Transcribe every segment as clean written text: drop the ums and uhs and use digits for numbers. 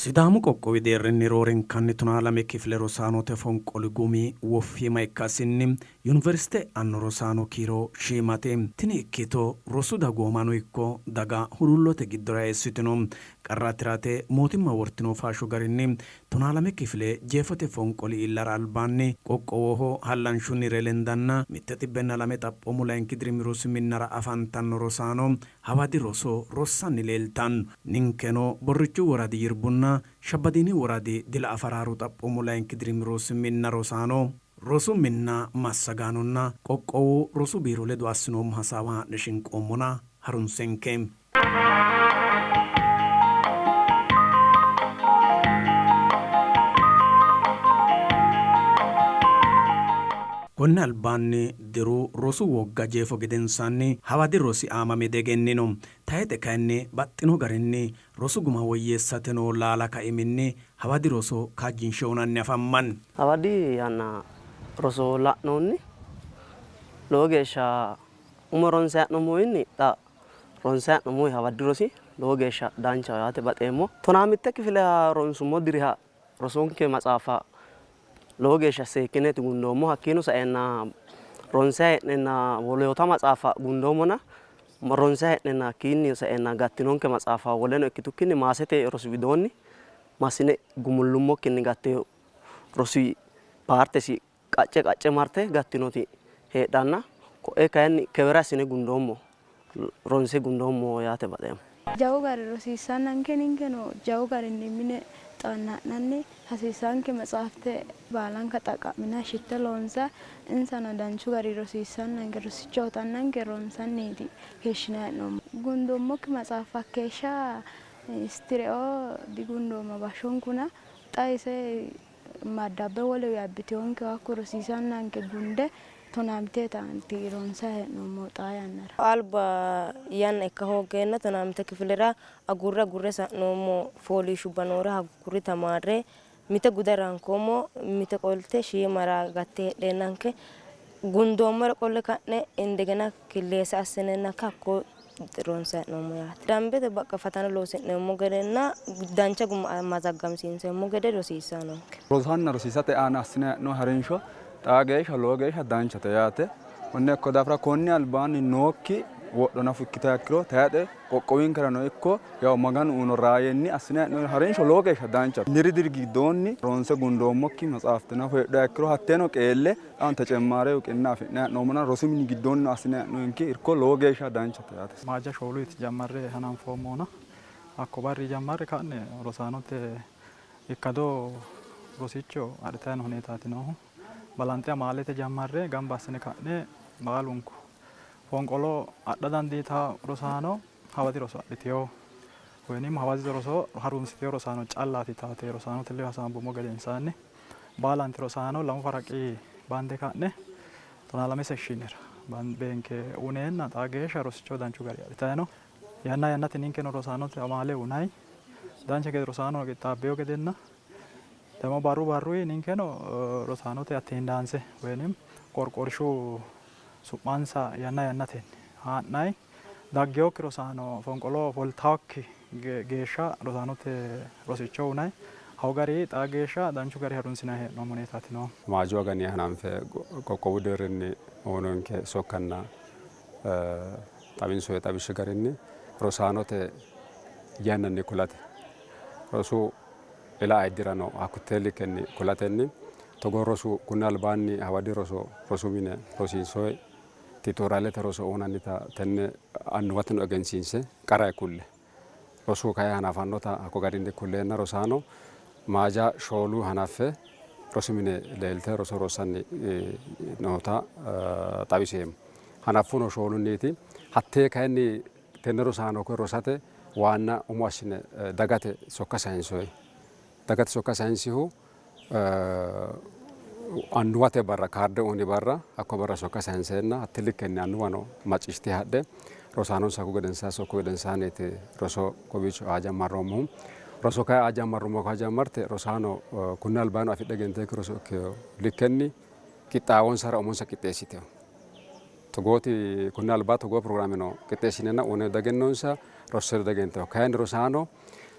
Sidaamu qoqqowi deerrinni roorenkanni 12 kifile rosaanote fonqoli gumi woffiima ikkasinni Yuniversite e'anno rosaano kiiro shiimate. Tini ikkito rosu dagoomano ikko daga huluullote giddora eessitino. Qarra tirate mootimma wortino faasho garinni 12 kifile jeefote fonqoli iillara albaanni qoqqowoho hallanshunni lendanna 102 xaphoomu layinki dirimi rosi minnara afantanno rosaano hawadi roso rossanni leeltanno. Ninkeno Borrichu woradi Yirbunna Shabbadiini woradi Dila Afaraaru xaphoomu layinki dirimi rosi minna rosaano, rosu minna massagaanonna qoqqowu rosu biiro ledo assinoommo hasaawa haa'ne shinqoommona harunsenke. Konni albaanni diru rosu wogga jeefo gedensaanni hawadi rosi aamame diegennino. Tayixe kayinni baxxino garinni rosu guma woyyeessate noo laala kaiminni hawadi roso kaajjinshe uynanni afammanni. Hawadi yanna roso la'nohunni lowo geeshsha umo ronse ha'nummowiinni xa ronse ha'nummowi hawadi rosi lowo geeshsha danchaho yaate baxeemmo. 12 kifile ronsummo diriha rosonke maxaafa lowo geeshsha seekkineeti gundoommo. Hakkiino saenna ronse hee'neenna woloota maxaafa gundoommona ronse hee'neenna hakkiinni saenna gattinonke maxaafa woleno ikkitukkinni maasete rosi widoonni massine gumullummokkinni gattino rosi paartesi qacce qacce marte gattinoti heedhanna koe kayinni kewere assine gundoommo ronse gundoommo yaate baxeemmo. Jawu gari rosiissannanke ninkeno jawu garinni mine xaanna'nanni hasiissanke matsaafte baalanka xaqqa'mina shitte loonsa insano danchu gari rosiissannanke rosicho uyitannanke ronsanniiti keeshshinanni hee'noommo. Gundoommokki matsaaffa keeshsha istireo digundoommo bashshonkuna xa ise maddabbe wolewi abbitewonke hakku rosiisannanke gunde 12 taanti ronsa hee'noommo xaa yannara. Alba yanna ikka hooggeenna 12 kifilera agurre agurre sa'noommo fooliishshubba noore hakkuri tamaarre mite guda rankoommo mite qolte shiimara gatte heedheennanke gundoommore qolle ka'ne indegena killeessa assineenna hakko ronsa hee'noommo yaate. Dambete baqqa fatana loosi'neemmo gedenna dancha guma mazaggamsiinseemmo gede rosiissanonke. Rosanna rosiisate aana assine hee'noonni harinsho xaa geeshsha lowo geeshsha danchate yaate. Konne ikko daafira konni albaanni nookki wodho nafu ikkita ikkiro tayixe qoqqowinkerano ikko yaw Maganu uyino raayenni assine hee'noonni harinsho lowo geeshsha danchate. Diri diri giddoonni ronse gundoommokki matsaafte nafu heedhuha ikkiro hatteeno qeelle xaano tecemmaare uqinna afi'ne hee'noommona rosu mini giddoonni assine hee'noonki irko lowo geeshsha danchate yaate. Maaja shooluyiti jammarre hananfoommona hakko barri jammarre ka'ne rosaanote ikkado rosicho adhitanni noo huneetaati noohu. Balanxe amaalete jammarre gamba assine ka'ne baalunku fonqolo adha dandiitaa rosaano hawadi roso adhiteyo woynim hawadi roso harunsiteyo rosaano callaati taate rosaanote ledo hasaambummo gedensaanni baalanti rosaano lamu faraqi bande ka'ne 12 sekshiinera beenke uneenna xaa geeshsha rosicho danchu gari adhitayi no. Yanna yannate ninkeno rosaanote amaale unayi dancha gede rosaano qixxaabbeyo gedenna ደግሞ barru barruyi ninkeno rosaanote attendaanse woynim qorqorshu su'mansa yanna yannatenni haa'nayi daggeyokki rosaano fonqolo foltaakki geeshsha rosaanote rosicho unayi haw gari xaa geeshsha danchu gari harunsinayi hee'noommo huneetaati noohu. Maaju agani hananfe qoqqowu deerrinni uyinonke sokkanna xawinsoonni xawishshi garinni rosaanote yannanni kulate rosu ila ayiddirano hakkutte likkenni kulatenni togoo rosu kunni albaanni hawadi roso rosu mine rosiinsoyi tiitoraalete roso uynannita tenne annuwateno egensiinse qara kulle rosu kayi hanafannota hakko garinni kulleenna rosaano maaja shoolu hanaffe rosu mine leelte roso rossanni noota xawiseemmo. Hanaffuno shoolunniiti. Hattee kayinni tenne rosaano koye rosate waanna umo assine dagate sokka sayinsoyi. Dagate sokka sayinsihu annuwate barra kaarde uyini barra hakko barra sokka sayinseenna hatte likkenni annuwano macciishshite hadhe rosaanonsa hakko gedensaa sokku gedensaanniiti roso kowiicho aa jammarroommohu. Roso kayi aa jammarrummo kaa jammarte rosaano kunni albaanni afidhe egenteekki roso ikkeyo likkenni qixxaawonsara umonsa qixxeessiteyo. Togooti kunni alba togoo pirogiraameno qixxeessineenna uyine dagennonsa rosseno dagentino. Kayinni rosaano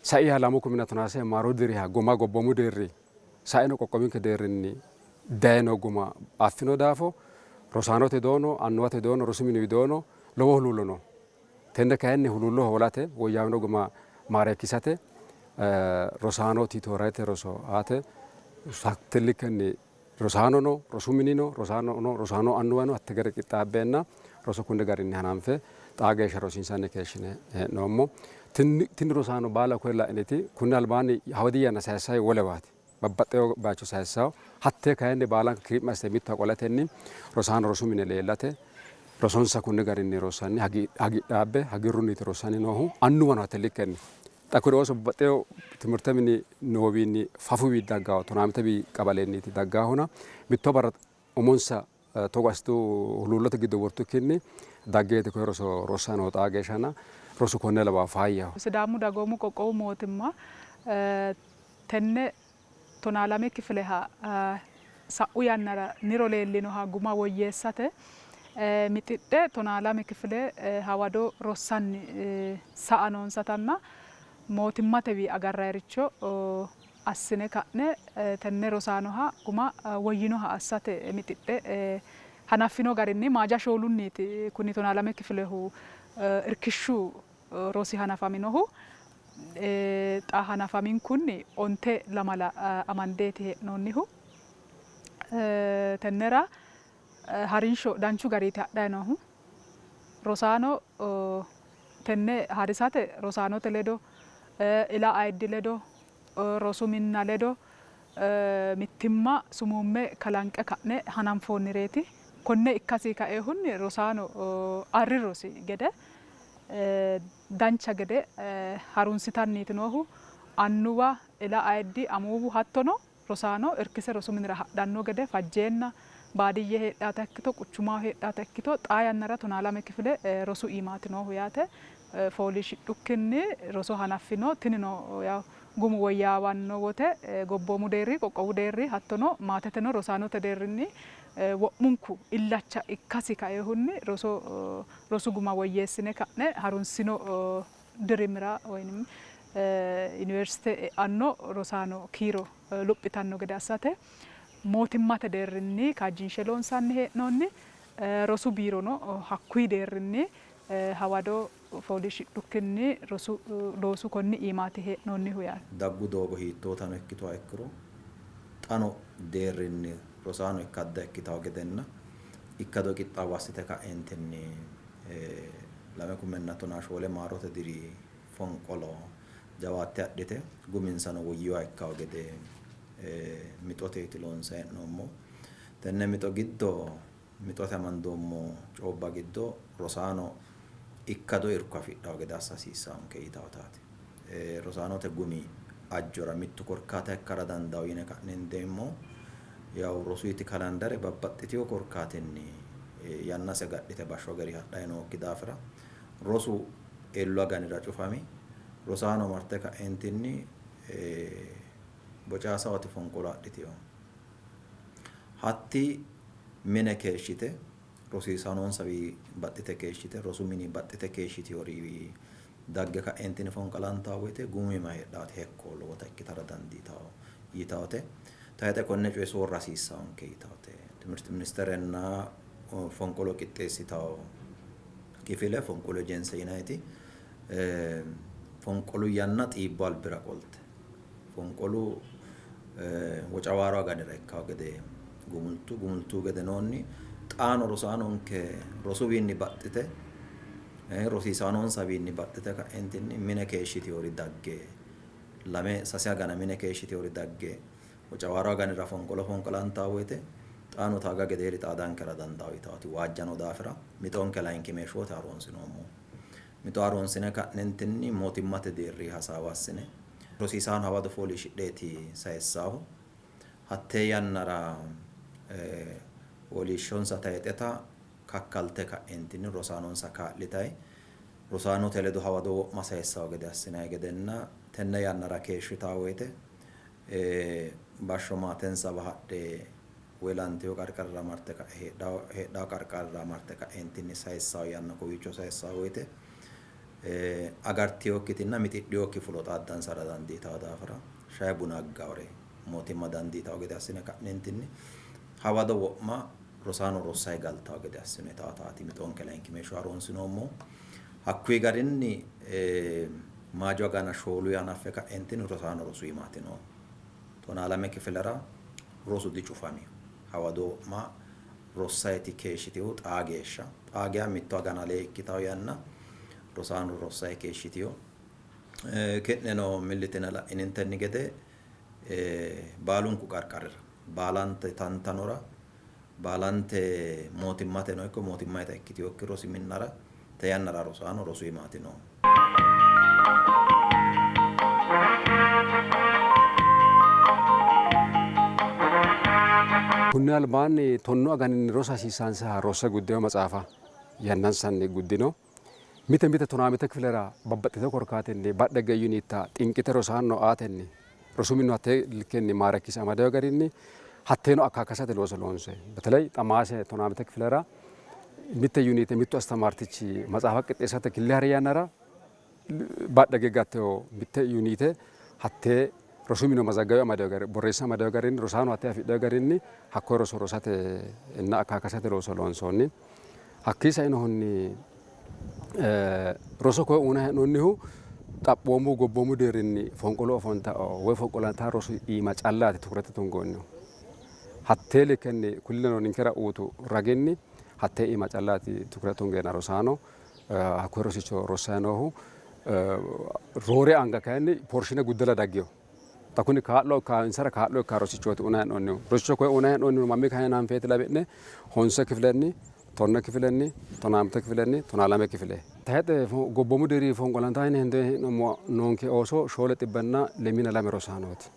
Saiha 2013 maaru diriha guma gobboomu deerri saino qoqqowinke deerrinni dayino guma affino daafo rosaanote doono annuwate doono rosu mini doono lowo huluullo no. Tenne kayinni huluullo hoolate woyyaawino guma maareekkisate rosaano tiitorete roso aate hattillikkenni rosaanono rosu minino rosaanono rosaano annuwano hatte gari qixxaabbeenna rosu kunni garinni hananfe xaa geeshsha rosiinsanni keeshshine hee'noommo. Tini rosaano baala koye la'initi kunni albaanni hawadi yanna sayissayi wolewaati. Babbaxxewo bayicho sayissawo hattee kayinni baalanka kiri'ma assite mittowa qolatenni rosaano rosu mine leellate rosonsa kunni garinni rossanni hagiidhaabbe hagiirrunniiti rossanni noohu annuwano hatte likkenni. Xa kuri ooso babbaxxewo timirte mini noowiinni fafuwii daggawo tonaamite qabalenniiti daggaahuna mitto barra umonsa togo assitu huluullote giddo wortukkinni daggeeti koye roso rossani noo xaa geeshshana rosu konne lawawo faayyaho. Sidaamu dagoomu qoqqowu mootimma tenne 12 kifileha sa'u yannara niro leellinoha guma woyyeessate mixidhe 12 kifile hawado rossanni sa'a noonsatanna mootimmatewi agarrayiricho assine ka'ne tenne rosaanoha guma woyyinoha assate mixidhe hanaffino garinni maaja shoolunniiti kuni 12 kifilehu irkishshu rosi hanafaminohu. Xa hanafaminkunni 9 lamala amandeeti hee'noonnihu. Tennera harinsho danchu gariiti hadhayi noohu. Rosaano tenne harisate rosaanote ledo ila ayiddi ledo rosu minna ledo mittimma sumuumme kalanqe ka'ne hananfoonnireeti. Konne ikkasi kaeehunni rosaano arri rosi gede dancha gede harunsitanniiti noohu. Annuwa ila ayiddi amuuwu hattono rosaano irkise rosu minira hadhanno gede fajjeenna baadiyye heedhaata ikkito quchumaho heedhaata ikkito xaa yannara 12 kifile rosu iimaati noohu yaate. Fooliishshidhukkinni roso hanaffino. Tinino yaw gumu woyyaawanno wote gobboomu deerri qoqqowu deerri hattono maateteno rosaanote deerrinni wo'munku illacha ikkasi kaeehunni rosu guma woyyeessine ka'ne harunsino dirimira woynim yuniversite e'anno rosaano kiiro lophitanno gede assate mootimmate deerrinni kaajjinshe loonsanni hee'noonni. Rosu biirono hakkuyi deerrinni hawado fooliishshidhukkinni rosu loosu konni iimaati hee'noonnihu yaate. Daggu doogo hiittootano ikkituha ikkiro xano deerrinni rosaano ikkadda ikkitawo gedenna ikkado qixxaawo assite ka'eentinni 2014 maarote diri fonqolo jawaatte adhite guminsano woyyiwa ikkawo gede mixoteeti loonse hee'noommo. Tenne mixo giddo mixote amandoommo coobba giddo rosaano ikkado irko afidhawo gede assa hasiissaanke yitawtaati. Rosaanote gumi ajjora mittu korkaata ikkara dandawo yine ka'ne hendeemmo. Yaw rosuyti kalandare babbaxxitewo korkaatinni yannase agadhite bashsho gari hadhayi nookki daafira rosu ellu aganira cufami rosaano marte ka'eentinni bocaasawati fonqolo adhitewo. Hatti mine keeshshite rosiisaanonsawi baxxite keeshshite rosu mini baxxite keeshshiteworiwi dagge ka'eentinni fonqolantawo woyte gumima heedhaate hekko lowota ikkitara dandiitawo yitawote. Tayixe konne coye soorra hasiissaanke yitawote. Timirti ministerenna fonqolo qixxeessitawo kifile fonqolo ejense yinayiti fonqolu yanna xiibbo albira qolte fonqolu wocawaaro aganira ikkawo gede gumultu gedenoonni xaano rosaanonke rosuwiinni baxxite rosiisaanonsawiinni baxxite ka'eentinni mine keeshshitewori dagge 2-3 agana mine keeshshitewori dagge wocawaaro aganira fonqolo fonqolantawo woyte xaano taaga gedeeri xaadankera dandawo yitaati waajjano daafira mixonke layinki meeshoote harunsinoommo. Mixo harunsine ka'nentinni mootimmate deerri hasaawa assine rosiisaano hawado fooliishshidheeti sayissaahu. Hattee yannara fooliishshonsa tayixeta kakkalte ka'entinni rosaanonsa kaa'litayi rosaanote ledo hawado wo'ma sayissawo gede assinayi gedenna tenne yannara keeshshitawo woyte bashsho maatensawa hadhe welantewo qarqarira marte ka'e heedhawo qarqarira marte ka'entinni sayissawo yanna kowiicho sayissawo woyte Agartinokkitinna mixidhinokki fulo xaaddansara dandiitawo daafira shae buna aggawore mootimma dandiitawo gede assine ka'neentinni hawado wo'ma rosaano rossayi galtawo gede assine taataati mixonke layinkimeeshsho harunsinoommohu. Hakkuyi garinni maajo agana 4 hanaffe ka'eentinni rosaano rosu iimaati noohu. 12 kifilera rosu dicufamino. Hawado wo'ma rossayiti keeshshitihu xaa geeshsha. Xaa geya 1 agana lee ikkitawo yanna rosaano rossayi keeshshitiho. Ki'neno millitine la'inentenni gede baalunku qarqarira baalante tantanora baalante mootimmateno ikko mootimmayita ikkitinokki rosi minnara te yannara rosaano rosu iimaati noohu. Kunni albaanni 10 aganinni rosa hasiissansaha rosse guddino maxaafa yannansanni guddino. Mite mite 12 kifilera babbaxxitino korkaatinni badhegge yunitta xinqite rosaano aatenni rosu minnu hattee likkenni maarekkise amadeyo garinni hatteeno akkaakasate looso loonse. Beteley xamaase 12 kifilera mitte yunite mittu astamaartichi maxaafa qixxeessate kille hari yannara badhegge gatteyo mitte yunite hattee rosu minu mazaggawe amadeyo gari borreessa amadeyo garinni rosaano hattee afidheyo garinni hakkoye roso rosate inna akkaakasate looso loonsoonni. Hakkii sainohunni roso koye uuna hee'noonnihu xaphoomu gobboomu deerrinni fonqolo ofontao woy fonqolantaa rosu iima callaati tukurete tungoonnihu. Hattee likkenni kullino ninkera uutu raginni hattee iima callaati tukurete tungeena rosaano hakkoye rosicho rossayi noohu. Roore anga kayinni porshine guddela daggeyo. Xa kuni kaa'lo ikka insara kaa'lo ikka rosichooti uuna hee'noonnihu. Rosicho koye uuna hee'noonnihu mammi kayinni hanfeeti labi'ne 9 kifilenni 10 kifilenni 12 kifilenni 12 kifile. Tayxe gobboomu deerri fonqolantaa yine hende hee'noommo noonke ooso 442 rosaanooti.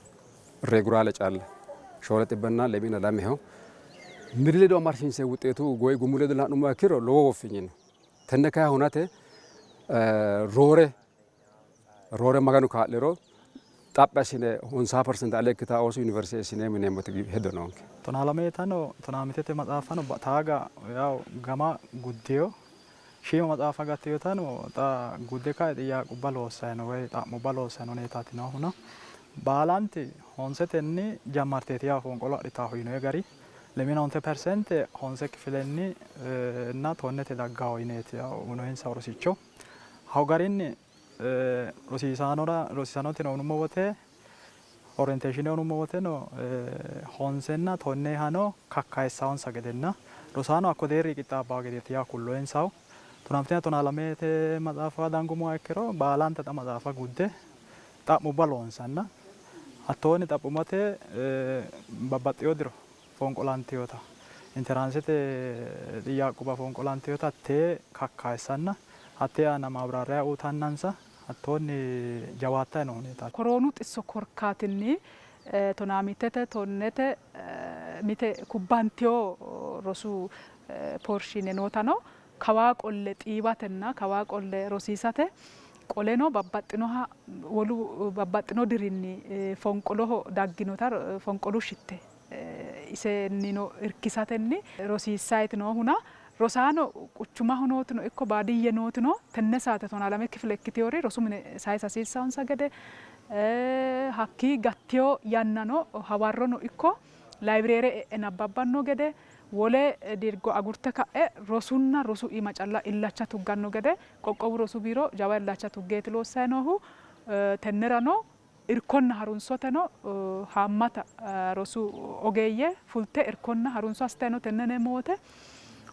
Reguraale calla 442ho. Miri ledo amarsiinse wuxeetu goyi gumu ledo la'nummoha ikkiro lowo woffinyi no. Tenne kayi hunate roore roore Maganu kaa'liro xaphi assine 50% ale ikkitaa ooso yuniversite eessineemmo yineemmoti hedo noonke. 12 12 maxaafano taaga yaw gama guddiyo shiima maxaafa gattiyotano xa gudde kae xiyyaaqubba loossayi no woy xa'mubba loossayi no huneetaati noohuna baalanti honsetenni jammarteeti yaw fonqolo adhitaahu yinoye gari 25% 9 kifilenni na 10 daggaho yineeti yaw unoyinsa rosicho. Haw garinni rosiisaanora rosiisaanoteno unummo wote orienteeshine unummo woteno 9 10 hano kakkayissawonsa gedenna rosaano hakko deerri qixxaabbawo gedeeti yaa kulloyinsahu. 12 12 maxaafa dangummoha ikkiro baalanta xa maxaafa gudde xa'mubba loonsanna hattoonni xa'mummate babbaxxiyo diro fonqolantiyota intiraansete xiyyaaqquba fonqolantiyota hattee kakkayissanna hattee aana maabiraariya uutannansa hattoonni jawaattayi no huneetaati. Koroonu xisso korkaatinni 12 10 mite kubbantiyo rosu porshiine nootano kawaa qolle xiiwatenna kawaa qolle rosiisate qoleno babbaxxinoha wolu babbaxxino dirinni fonqoloho dagginota fonqolu shitte isennino irkisatenni rosiissayiti noohuna rosaano quchumaho nootino ikko baadiyye nootino tenne saate 12 kifile ikkitiyori rosu mine sayisa hasiissawonsa gede hakkii gattiyo yannano hawarrono ikko layibireere e'e nabbabbanno gede wole dirgo agurte ka'e rosunna rosu iima calla illacha tugganno gede qoqqowu rosu biiro jawa illacha tuggeeti loossayi noohu. Tennerano irkonna harunsoteno haammata rosu ogeeyye fulte irkonna harunso assitayi no. Tenne yineemmo wote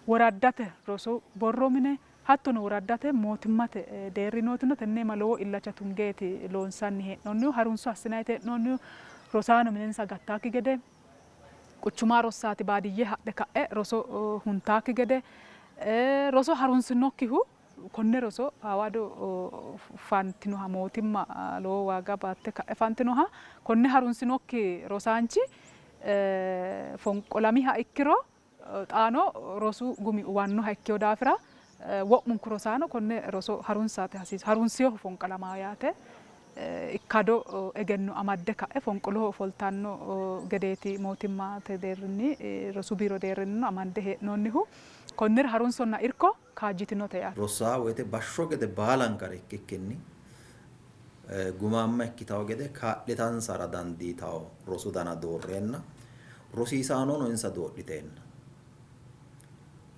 woraddate rosu borro mine hattono woraddate mootimmate deerri nootino tenne iima lowo illacha tungeeti loonsanni hee'noonnihu harunso assinayiti hee'noonnihu rosaano minensa gattaakki gede quchuma rossaati baadiyye hadhe ka'e roso huntaakki gede roso harunsinokkihu konne roso hawado fantinoha mootimma lowo waaga baatte ka'e fantinoha konne harunsinokki rosaanchi fonqolamiha ikkiro xaano rosu gumi uwannoha ikkiyo daafira wo'munku rosaano konne roso harunsaate hasiisa harunsiyohu fonqolamaa yaate. Ikkado egenno amadde ka'e fonqoloho ofoltanno gedeeti mootimmate deerrinni rosu biiro deerrinnino amande hee'noonnihu. Konnira harunsonna irko kaajjitinote yaate. Rossaa woyte bashsho gede baalankare ikkikkinni gumaamma ikkitawo gede kaa'litansara dandiitawo rosu dana doorreenna rosiisaanono insa doodhiteenna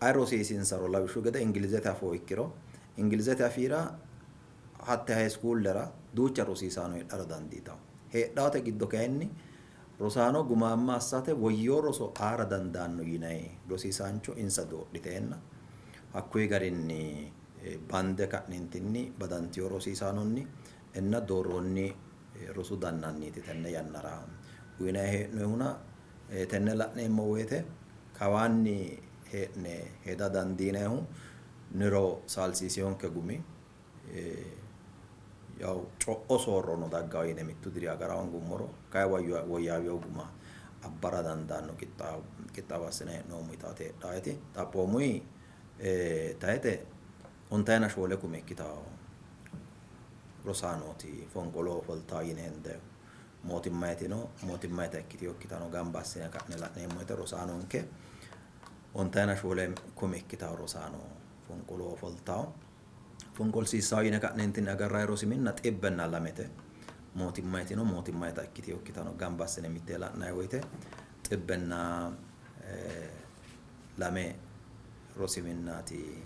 ay rosiisinsaro lawishshu gede Ingilizete afoo ikkiro Ingilizete afiira hatte high schoolera duucha rosiisaano heedhara dandiitawo. Heedhaate giddo kayinni rosaano gumaamma assate woyyoo roso aara dandaanno yinayi rosiisaancho insa doodhiteenna hakkuyi garinni bande ka'neentinni badantiyo rosiisaanonni inna doorroonni rosu dannanniiti tenne yannara uyinayi hee'noyihuna. Tenne la'neemmo woyte kawaanni hee'ne heda dandiinayihu niro saalsiiseyonke gumi yaw co'o soorrono daggawo yine mittu diri agara hoongummoro kayi woyyaawiyo guma abbara dandaanno qixxaawo assine hee'noommo yitaate heedhaeti. Xaphoomuyi tayite 24 kume ikkitawo rosaanooti fonqolo ofoltawo yine hendayihu. Mootimmayitino mootimmayita ikkiteyokkitano gamba assine ka'ne la'neemmo woyte rosaanonke 24 kume ikkitawo rosaano fonqolo ofoltawo. Fonqolsiissawo yine ka'neentinni agarrayi rosi minna 102te. Mootimmayitino mootimmayita ikkiteyokkitano gamba assine mittee la'nayi woyte 102 rosi minnaati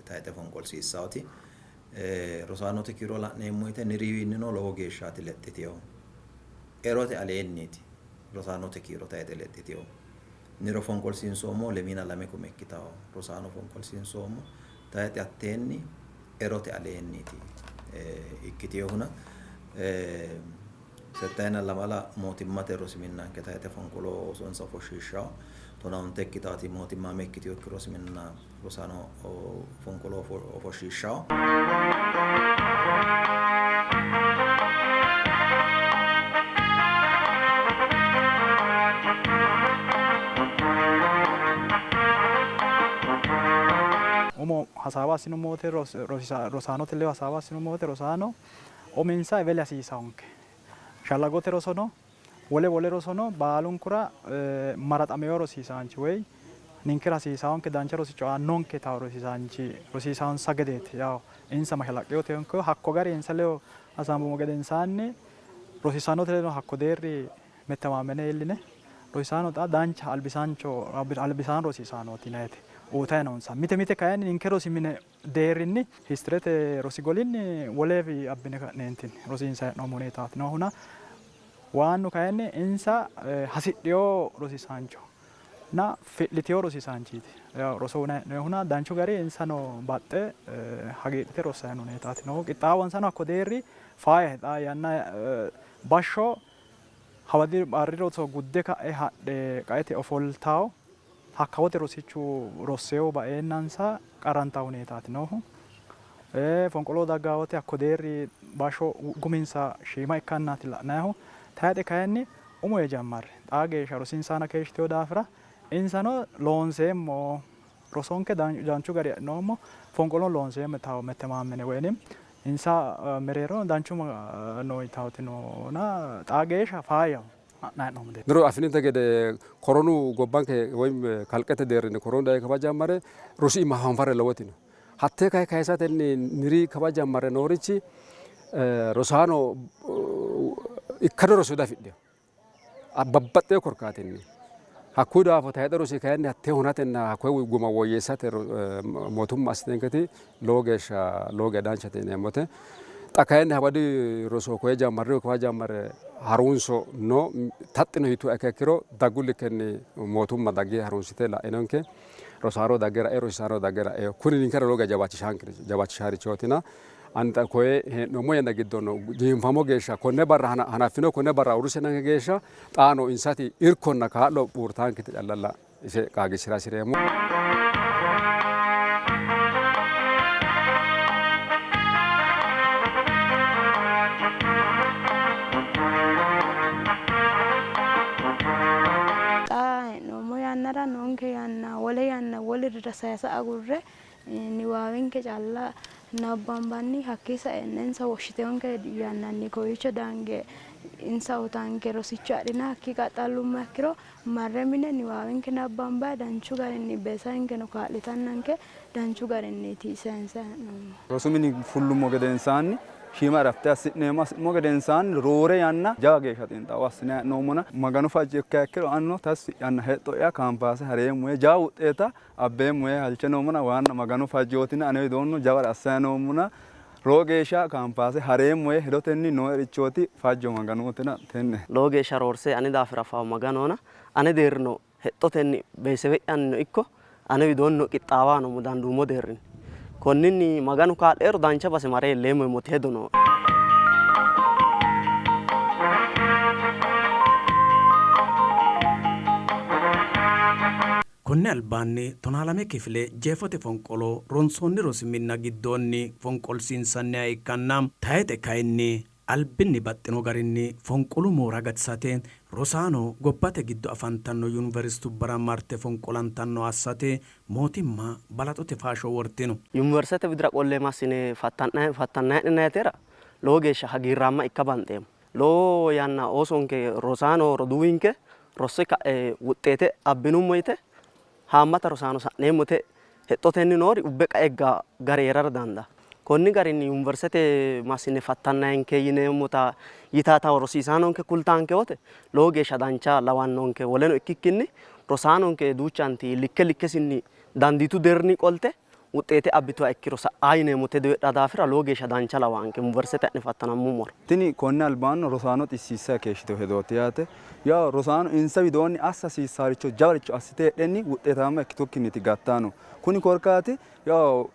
tayite fonqolsiissawoti. Rosaanote kiiro la'neemmo woyte niriwiinnino lowo geeshshaati lexxiteyo. Erote aleenniiti rosaanote kiiro tayite lexxiteyo. Niro fonqolsiinsoommo 22 kume ikkitawo rosaano fonqolsiinsoommo. Tayite hatteenni erote aleenniiti ikkiteyohuna. 72 mootimmate rosi minnanke tayite fonqolo oosonsa ofoshshiishshawo. 15 ikkitaati mootimmaame ikkiteyokki rosi minna rosaano fonqolo ofoshshiishshawo. Umo hasaawa assinummo woyte rosaanote ledo hasaawa assinummo woyte rosaano uminsa eweli hasiisawonke. Shallagote rosono wole wole rosono baalunkura maraxameyo rosiisaanchi woy ninkera hasiisawonke dancha rosicho aannonke tawo rosiisaanchi rosiisaansa gedeeti. Yaw insa mashalaqqeyote hakko gari insa ledo hasaambummo gedensaanni rosiisaanote ledo hakko deerri mettamaamene iilline rosiisaano xa dancha albisaancho albisaan rosiisaanooti yinayite uutayi noonsa. Mite mite kayinni ninke rosi mine deerrinni histirete rosi golinni woleefi abbine ka'neentinni rosiinsa hee'noommo huneetaati noohuna. Waannu kayinni insa hasidhiyo rosiisaancho na fi'litiyo rosiisaanchiiti. Roso uyinayi hee'noyihuna danchu gari insano baxxe hagiidhite rossayi noo huneetaati noohu. Qixxaawonsano hakko deerri faayyaho. Xaa yanna bashsho hawadi barri roso gudde ka'e hadhe qaete ofoltawo hakkawote rosichu rosseyo baeennansa qarrantawo huneetaati noohu. Fonqolo daggawote hakko deerri bashsho guminsa shiima ikkannaati la'nayihu. Tayixe kayinni umo jammarre xaa geeshsha rosiinsaana keeshshiteyo daafira insano loonseemmo rosonke danchu gari adhinoommo fonqolo loonseemmo tawo mettemaamene woynim insa mereero danchu noo yitawoti noona xaa geeshsha faayyaho ha'nayi hee'noommo. Niro afininte gede koronu gobbanke woyim kalqete deerrinni koronu daye kawa jammare rosu iima hafanfarre lowoti no. Hattee kayi kayisatenni niri kawa jammare noorichi rosaano ikkado roso diafidhino. Babbaxxeyo korkaatinni. Hakkuyi daafo tayixe rosi kayinni hattee hunatenna hakkoye guma woyyeessate mootumma assitenketi lowo geeshsha lowo geeshsha danchate yineemmote. Xa kayinni hawadi roso koye jammarrihu kawa jammare harunso no taxxino yituha ikkiha ikkiro daggu likkenni mootumma dagge harunsite la'inonke rosaano dagge ra'e rosiisaano dagge ra'e kuni ninkera lowo geeshsha jawaachishaarichootina. Ani xa koye hee'noommo yanna giddo no jeefamo geeshsha konne barra hanaffino konne barra uurrisenanke geeshsha xaano insati irkonna kaa'lo buurtaankete callalla ise qaagiissira hasireemmo. Xa hee'noommo yannara noonke yanna wole yanna wolirira sayisa agurre niwaawenke calla Nabbambanni hakkii saeenna insa woshshiteonke yannanni kowiicho dange insa utanke rosicho adhina hakkii qaxxallumma ikkiro marre mine niwaawenke nabbambayi danchu garinni beesankeno kaa'litannanke danchu garinniiti sayinsayi hee'noommo. Rosu mini fullummo gedensaanni shiima erafte assi'neemmo, assi'nummo gedensaanni roore yanna jawa geeshsha xiinxaawo assine hee'noommona Maganu fajjo ikkiha ikkiro anino tasi yanna hexxo'ya kaampaase hareemmo yee jawa wuxeeta abbeemmo yee halche noommona waanna Maganu fajjootina ane widoonno jaware assayi noommona lowo geeshsha kaampaase hareemmo yee hedotenni nooerichooti fajjo Maganuutina tenne. Lowo geeshsha roorse ane daafira afawo Maganoona ane deerrino hexxotenni beesewe'yannino ikko ane widoonnino qixxaawa noommo danduummo deerrinni. Konninni Maganu kaa'liero dancha base mare iilleemmo yeemmoti hedo nooe. Konni albaanni 12 kifile jeefote fonqolo ronsoonni rosi minna giddoonni fonqolsiinsanniha ikkanna tayixe kayinni albinni baxxino garinni fonqolu moora gatisate rosaano gobbate giddo afantanno yuniversitubbara marte fonqolantanno assate mootimma balaxote faasho wortino. Yuniversitete widira qolle massine fattannanni hee'nannitera lowo geeshsha hagiirraamma ikka banxeemmo. Lowo yanna oosonke rosaano roduuwinke rosse ka'e wuxxeete abbinummo yite haammata rosaano sa'neemmo yite hexxotenni noori ubbe qae gari heerara dandaanno. Konni garinni yuniversitete massine fattannanke yineemmota yitaata rosiisaanonke kultaanke wote lowo geeshsha dancha lawannonke. Woleno ikkikkinni rosaanonke duuchanti likke likkesinni dandiitu deerrinni qolte wuxxeete abbituha ikkiro sa'aa yineemmo tedo heedha daafira lowo geeshsha dancha lawaanke yuniversitete ha'ne fattanammummoro. Tini konni albaanno rosaano xissiissayi keeshshitino hedooti yaate. Yaw rosaano insa widoonni assa hasiissaaricho jawaricho assite heedhenni wuxxeetaamma ikkitukkinniiti gattano. Kuni korkaati yaw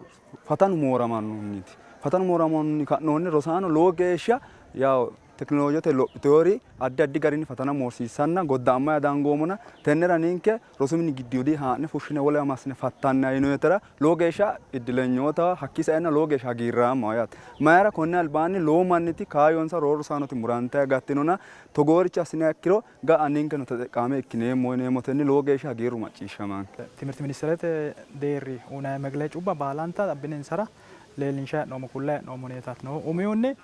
fatanu mooramannonniiti. Fatanu mooramannonni ka'noonni rosaano lowo geeshsha yaw tekinoloojete lophiteyoori addi addi garinni fatana moorsiissanna godda'amma dangoomona tennera ninke rosu mini giddiidi haa'ne fushshine wolewa massine fattanna yinoyetera lowo geeshsha iddilenyoota hakkii saenna lowo geeshsha hagiirraammaho yaate. Mayira konni albaanni lowo manniti kaayyonsa roore rosaanoti murante gattinona togooricho assiniha ikkiro ga'a ninkeno teteqqaame ikkineemmo yineemmotenni lowo geeshsha hagiirru macciishshamanke. Timirti ministerete deerri uyinanni meglecubba baalanta abbininsara leellinshayi hee'noommo kullayi hee'noommo huneetaati noohu. Umihunni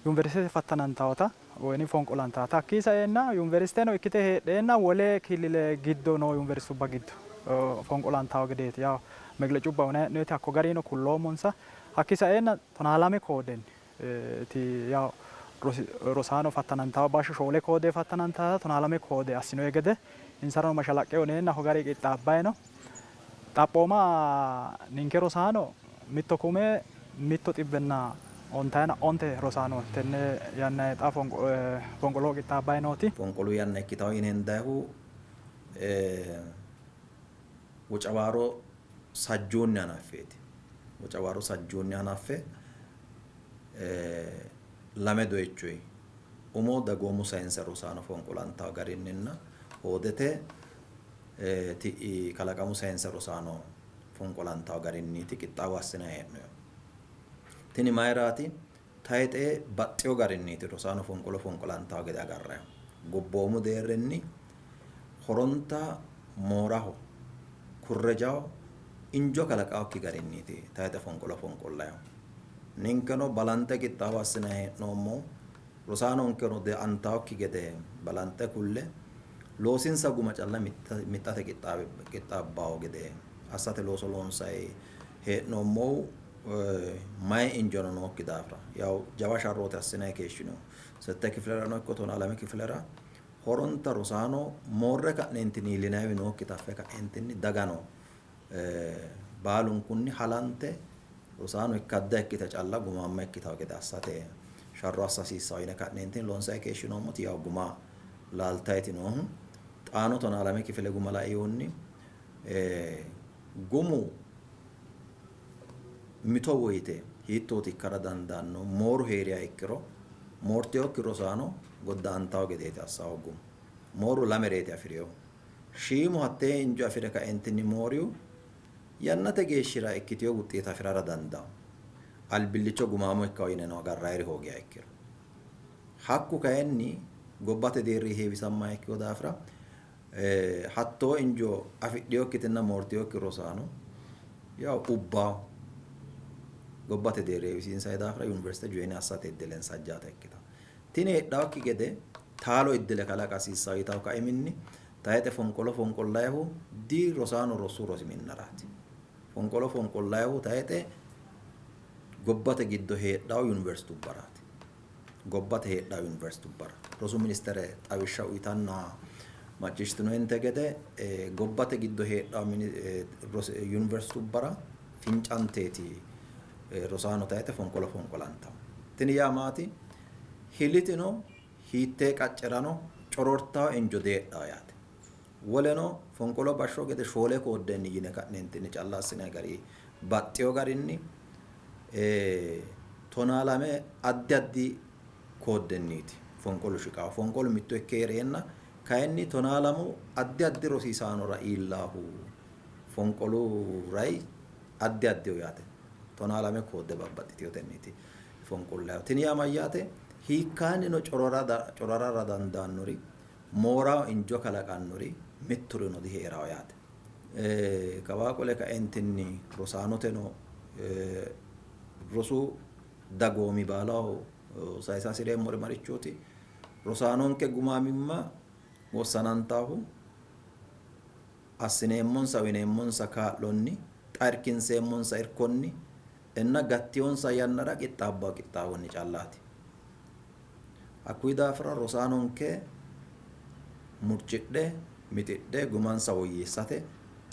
yuniversitete fattanantawota woyini fonqolantawota hakkii saenna yuniversiteno ikkite heedheenna wole kilile giddo noo yuniversitubba giddo fonqolantawo gedeeti yaw meglecubba uyinanni hee'noyti hakko garino kulloommonsa hakkii saenna 12 koodenni ti yaw rosaano fattanantawo bashsho 4 koode fattanantawota 12 koode assinoyi gede insarano mashalaqqe uyineenna hakko gari qixxaabbayi no. Xaphooma ninke rosaano 1,195 rosaano tenne yanna xa fonqolo qixxaabbayi nooti. Fonqolu yanna ikkitawo yine hendayihu Wocawaaro sajjoonni hanaffeeti. Wocawaaro sajjoonni hanaffe lame doyichoyi umo dagoomu sayinse rosaano fonqolantawo garinninna hoodete ti'i kalaqamu sayinse rosaano fonqolantawo garinniiti qixxaawo assinayi hee'noyi. Tini mayiraati tayixe baxxeyo garinniiti rosaano fonqolo fonqolantawo gede agarrayihu. Gobboomu deerrinni horonta mooraho kurrejaho injo kalaqaokki garinniiti tayixe fonqolo fonqollayihu. Ninkeno balanxe qixxaawo assinayi hee'noommo rosaanonkeno deantawokki gede balanxe kulle loosinsa guma calla mixxate qixxaabbawo gede assate looso loonsayi hee'noommohu mayi injono nookki daafira yaw jawa sharrooti assinayi keeshshino. 6 kifilerano ikko 12 kifilera horonta rosaano moorre ka'neentinni iillinayiwi nookkita affe ka'neentinni dagano baalunkunni halante rosaano ikkadda ikkite calla gumaamma ikkitawo gede assate sharro assa hasiissawo yine ka'neentinni loonsayi keeshshinoommoti yaw guma laaltayiti noohu. Xaano 12 kifile guma lainohunni gumu mito woyite hiittooti ikkara dandaanno mooru heeriha ikkiro moorteyokki rosaano goddaantawo gedeeti assawo gumu. Mooru lame reeti afi'reyo. Shiimu hattee injo afire kaentinni mooriyu yannate geeshshira ikkiteyo wuxxeeta afirara dandawo. Albillicho gumaamo ikkawo yineno agarrayiri hoogiha ikkiro. Hakku kayinni gobbate deerri heewisamma ikkiyo daafira hattoo injo afidheyokkitinna moorteyokki rosaano yaw ubbawo. Gobbate deerri heewisiinsayi daafira yuniversite join assate iddilensa ajjaata ikkitawo. Tini heedhawokki gede taalo iddile kalaqa hasiissawo yitawo kaiminni tayixe fonqolo fonqollayihu di rosaano rosu rosi minnaraati. Fonqolo fonqollayihu tayixe gobbate giddo heedhawo yuniversitubbaraati. Gobbate heedhawo yuniversitubbara. Rosu ministere xawishsha uyitanna macciishshitinoyinte gede gobbate giddo heedhawo yuniversitubbara fincanteeti rosaano tayixe fonqolo fonqolantawo. Tini yaa maati? Hilitino hiittee qaccerano corortawo injo deedhawo yaate. Woleno fonqolo bashsho gede shoole kooddenni yine ka'neentinni calla assinayi gari baxxewo garinni 12 addi addi kooddenniiti fonqolu shiqawo. Fonqolu mitto ikke hee'reenna kayinni 12 addi addi rosiisaanora iillaahu fonqolu rai addi addiho yaate. 12 koodde babbaxxitinotenniiti fonqollayihu. Tini yaa mayyaate? Hiikkaannino cororara dandaannori mooraho injo kalaqannori mitturino dihee'rawo yaate. Kawaa qole kaentinni rosaanoteno rosu dagoomi baalaho sayisa hasireemmori marichooti? Rosaanonke gumaamimma wossanantahu assineemmonsa uyineemmonsa kaa'lonni xa irkinseemmonsa irkonni enna gattiyonsa yannara qixxaabbawo qixxaawonni callaati. Hakkuyi daafira rosaanonke murcidhe mixidhe gumansa woyyeessate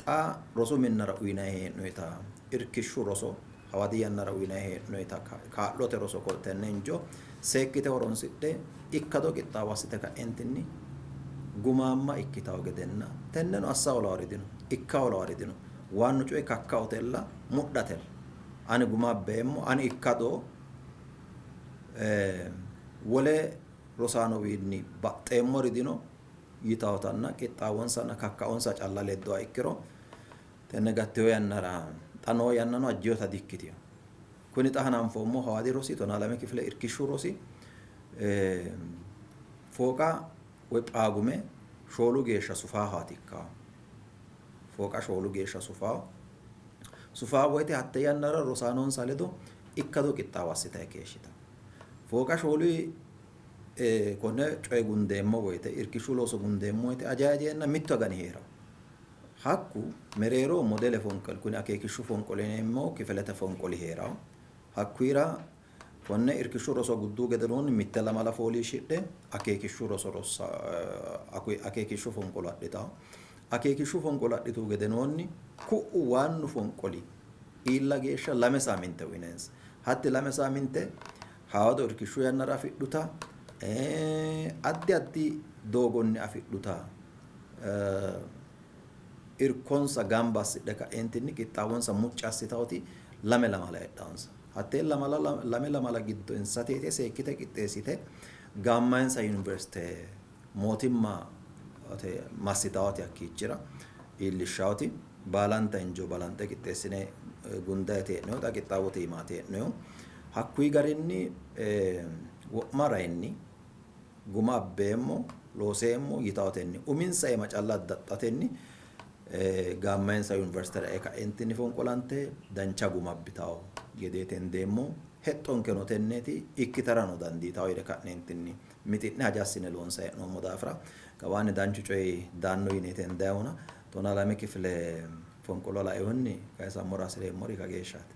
xa rosu minnara uyinayi hee'noyita irkishshu roso hawadi yannara uyinayi hee'noyita kaa'lote roso tenne injo seekkite horonsidhe ikkado qixxaawo assite ka'entinni gumaamma ikkitawo gedenna tenneno assa hoolawori dino, ikka hoolawori dino. Waannu coyi kakkaotella mudhatella. Ani guma abbeemmo, ani ikkado wole rosaanowiinni baxxeemmori dino yitawotanna qixxaawonsanna kakkaonsa calla leddoha ikkiro tenne gattewo yannara xa noo yannano ajjeyota dikkitino. Kuni xa hananfoommo hawadi rosi 12 kifile irkishshu rosi fooqa woy phaagume 4 geeshsha sufaahaati ikkawo. Fooqa 4 geeshsha sufaawo. Sufaa woyte hatte yannara rosaanonsa ledo ikkado qixxaawo assitayi keeshshita. Fooqa 4 konne coye gundeemmo woyte irkishshu looso gundeemmo woyte ajayi ajeenna mittu agani hee'rawo. Hakku mereero modele fonqoli kuni akeekishshu fonqoli yineemmo kifilete fonqoli hee'rawo. Hakkuyira konne irkishshu roso gudduu gedenoonni mitte lamala fooliishshidhe akeekishshu roso rossa akeekishshu fonqolo adhitawo. Akeekishshu fonqolo adhitu gedenoonni ku'u waannu fonqoli iilla geeshsha 2 saaminte uyinensa. Hatti 2 saaminte hawado irkishshu yannara afidhuta addi addi doogonni afidhuta irkonsa gamba assidhe ka'entinni qixxaawonsa mucci assitawoti 2 lamala heedhawonsa. Hattee 2 lamala giddo insateete seekkite qixxeessite gaammayinsa yuniversite mootimma massitawoti hakkiichira iillishshawoti baalanta injo balanxe qixxeessine gundayete hee'noyi xa qixxaawote iimaati hee'noyihu. Hakkuyi garinni wo'ma rayinni guma abbeemmo looseemmo yitawotenni uminsa iima calla addaxxatenni gaammayinsa yuniversitera e ka'entinni fonqolante dancha guma abbitawo gedeeti hendeemmo. Hexxonkeno tenneeti ikkitarano dandiitawo yine ka'neentinni mixi'ne haja assine loonsayi hee'noommo daafira kawaanni danchu coyi daanno yineeti hendayihuna 12 kifile fonqolo lainohunni kayisammora hasireemmori kageeshshaati.